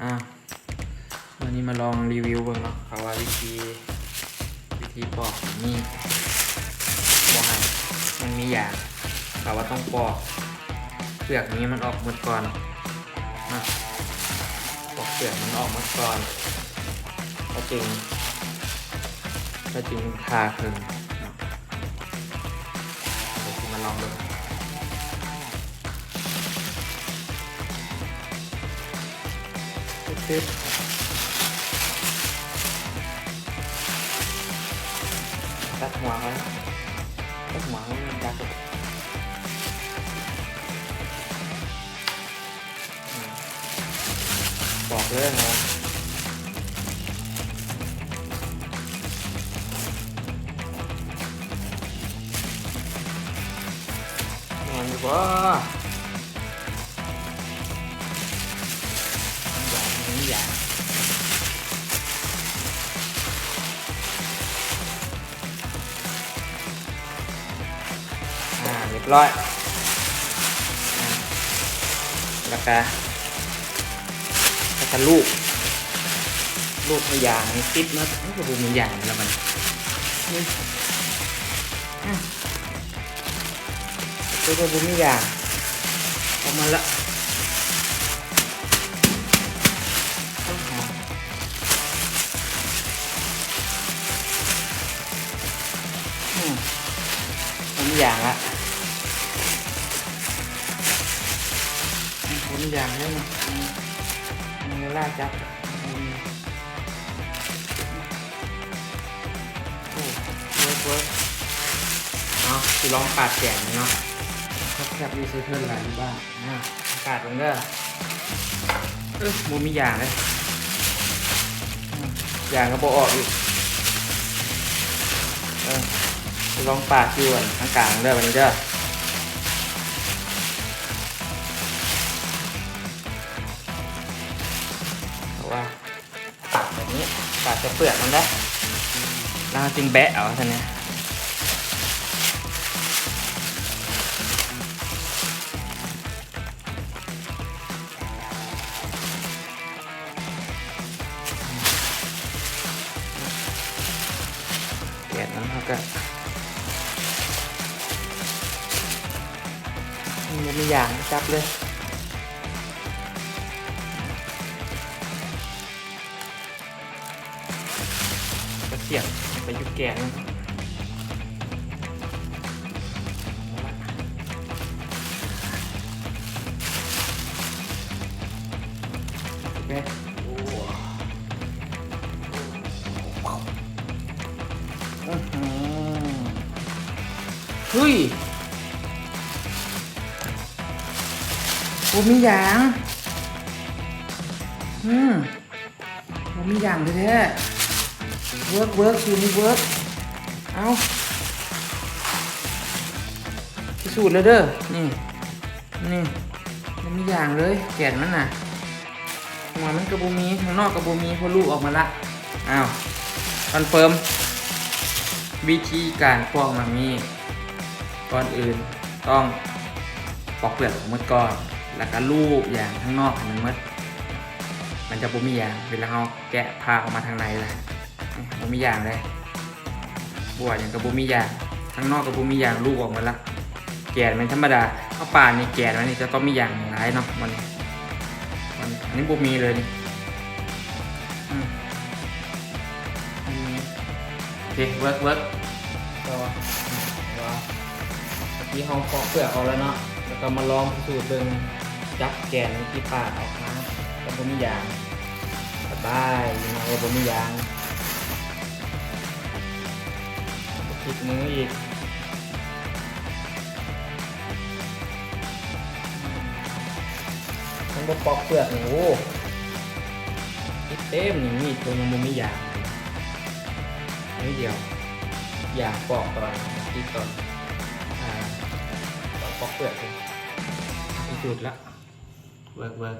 ອ່າ ມື້ນີ້ມາລອງຣີວິວເບິ່ງເນາະ ເຂົາວ່າວິທີ ວິທີປອກນີ້ ບໍ່ໃຫ້ມັນມີຢາງ ເຂົາວ່າຕ້ອງປອກເປືອກນີ້ມັນອອກໝົດກ່ອນເນາະ ປອກເປືອກມັນອອກໝົດກ່ອນ ແລ້ວຈຶ່ງ ແລ້ວຈຶ່ງຜ່າເຄິ່ງເນາະ ດຽວຊິມາລອງເບິ່ງ ຕຶບໆ ຕັດຫົວມັນ ຕັດຫົວມັນຈັກ ອືມ ປອກເລີຍເນາະ ແມ່ນຢູ່ບໍ່? ຢາງ ຢາງ ອ່າ ຮຽບຮ້ອຍ ອ່າ ແລ້ວກະ ແລ້ວກະລູບ ລູບໃຫ້ຢາງມັນຕິດເນາະ ມັນກະບໍ່ມີຢາງແລ້ວບັດນີ້ ອືມ ອືມ ກະບໍ່ມີຢາງ ອອກມາລະ ອືມ ບໍ່ມີຢາງລະ ອືມ ບໍ່ມີຢາງແລ້ວນີ້ ອືມ ເວລາຈັບ ອືມ ໂອ້ ເວີກ ເວີກ ເອົາ ຊິລອງປາດແກນເນາະ ແຊບໆ ຢູ່ໃສ່ເພິ່ນຫຼາຍຢູ່ບ້ານ ອ່າ ປາດເບິ່ງເດີ ເອີ ບໍ່ມີຢາງເລີຍ ຢາງກະບໍ່ອອກອີກ ເອີ ຊິລອງປາດຢູ່ອັນທາງກາງເດີ ບາດນີ້ເດີ ເພາະວ່າ ປາດແບບນີ້ ປາດແຕ່ເປືອກມັນເດີ ແລ້ວເຮົາຈຶ່ງແບະເອົາຊັ້ນນະ ແກນມັນເຮົາກະ ມັນບໍ່ມີຢາງ ຈັບເລີຍ. ກະສຽບໄປຢູ່ແກນມັນ ແບະ ໂອ້ ອືຫື ເຮີ້ຍ ບໍ່ມີຢາງ ອືມ ບໍ່ມີຢາງແທ້ໆ ເວີກ ເວີກ ສູດນີ້ເວີກ ເອົາ ພິສູດແລ້ວເດີ ນີ້ ນີ້ ບໍ່ມີຢາງເລີຍ ແກນມັນນະ ຫົວມັນກະບໍ່ມີ ທາງນອກກະບໍ່ມີ ເພາະລູກອອກໝົດລະ ອ້າວ ຄອນເຟີມ ວິທີການປອກໝາກມີ້ ກ່ອນອື່ນຕ້ອງປອກເປືອກອອກໝົດກ່ອນ ແລ້ວກະລູບຢາງທາງນອກໃຫ້ມັນໝົດ ມັນຈະບໍ່ມີຢາງ ເວລາເຮົາແກະຜ່າອອກມາທາງໃນລະ ບໍ່ມີຢາງເລີຍ ບົວຫຍັງກະບໍ່ມີຢາງ ທາງນອກກະບໍ່ມີຢາງ ລູບອອກໝົດລະ ແກນມັນທຳມະດາ ເຮົາປາດນີ້ແກນມັນນີ້ຈະຕ້ອງມີຢາງຫຼາຍເນາະ ມັນ ມັນ ອັນນີ້ບໍ່ມີເລີຍນີ້ ອືມ ອືມ ໂອເຄ ເວີກ ເວີກ ຕໍ່ ວ່າ ເມື່ອກີ້ເຮົາປອກເປືອກອອກແລ້ວເນາະ ແລ້ວກະມາລອງພິສູດເບິ່ງ ຈັບແກນທີ່ປາດອອກມາ ກະບໍ່ມີຢາງ ສະບາຍ ຢູ່ນະ ກະບໍ່ມີຢາງ ບໍ່ຕິດມືອີກ ຄັນບໍ່ປອກເປືອກນີ້ ໂອ້ ຕິດເຕັມນີ້ ມີດໂຕຍັງບໍ່ມີຢາງ ໜ້ອຍດຽວ ຢາງປອກຕອນ ຕິດຕອນ ອ່າ ຕອນປອກເປືອກ ທີ່ສຸດລະ ເວີກ ເວີກ.